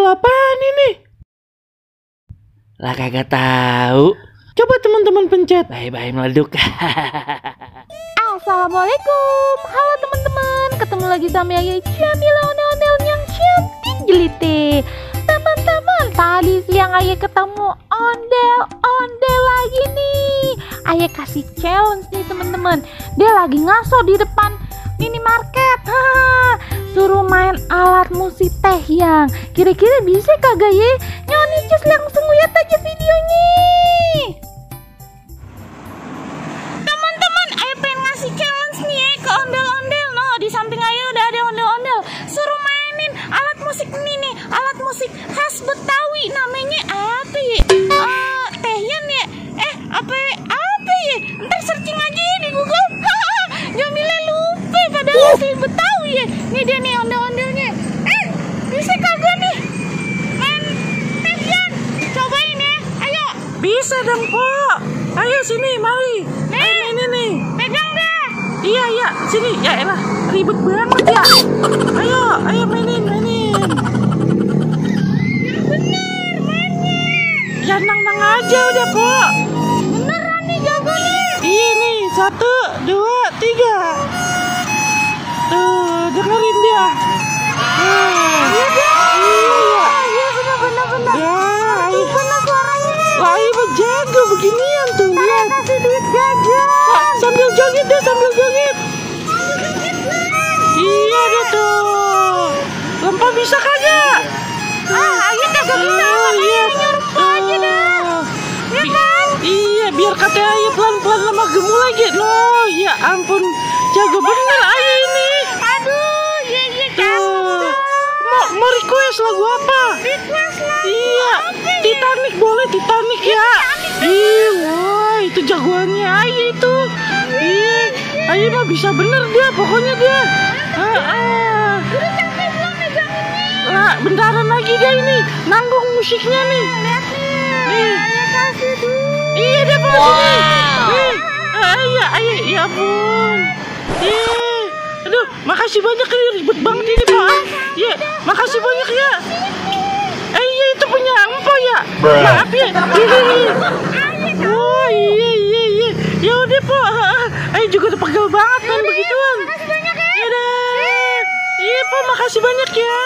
apaan ini? Lah kagak tahu. Coba teman-teman pencet. Bye-bye meleduk. Assalamualaikum. Halo teman-teman. Ketemu lagi sama Ayah Jamila ondel-ondel yang cantik jelite. Teman-teman, tadi siang Ayah ketemu ondel-ondel lagi nih. Ayah kasih challenge nih teman-teman. Dia lagi ngaso di depan minimarket. Suruh main alat musik teh yang kira-kira bisa kagak ya? Nyoni cus langsung lihat aja videonya. Teman-teman, Ayah pengen ngasih challenge nih ya ke ondel-ondel. No, di samping Ayah udah ada ondel-ondel. Suruh mainin alat musik ini nih, alat musik khas Betawi. Namanya apa ya? Tehyan ya? Apa ya? Ntar searching aja ya di Google. Jamila lupa padahal asli Betawi ya. Nih dia nih ondel-ondelnya. Bisa kagak nih main tehyan? Cobain ya, ayo. Bisa dong, Po. Ayo sini, mari. Ayo mainin nih. Pegang deh. Iya, sini. Ya elah, ribet banget ya. Ayo mainin. Yang bener mainnya. Ya nang aja udah, Po. Beneran nih jagonya. Iya nih, 1, 2, 3. Tuh, dengerin dia. Iya bener. Ya, ayo. Bener suaranya. Wah, ayo jago beginian tuh, lihat. Kasih duit jajan. Sambil joget deh, sambil joget. Iya deh tuh. Lempar bisa kagak? Ayo kagak bisa. Iya. Aja dah. Ya kan? Iya, biar kata Ayah pelan-pelan lama gemu lagi. Loh, ya ampun. Jago bener Ayah ini. Aduh, iya Tuh. Mau request lagu apa? Request lagu. Iya, Titanic boleh, Titanic ya. Iya, wah itu jagoannya Ayah itu. Iya, Ayah mah bisa bener dia, pokoknya dia. Udah capek belum meganginnya? Lah, bentaran lagi dia ini, nanggung musiknya nih. Lihat nih. Nih. Ayah kasih duit. Iya dia mau sini. Nih, Ayah, ya ampun. Aduh, makasih banyak ya, ribet banget ini Pak. Iya, makasih banyak ya. Iya itu punya Empo ya. Maaf ya. Oh iya. Ya udah Po. Ayah juga udah pegel banget kan begituan. Makasih banyak ya. Iya Po, makasih banyak ya.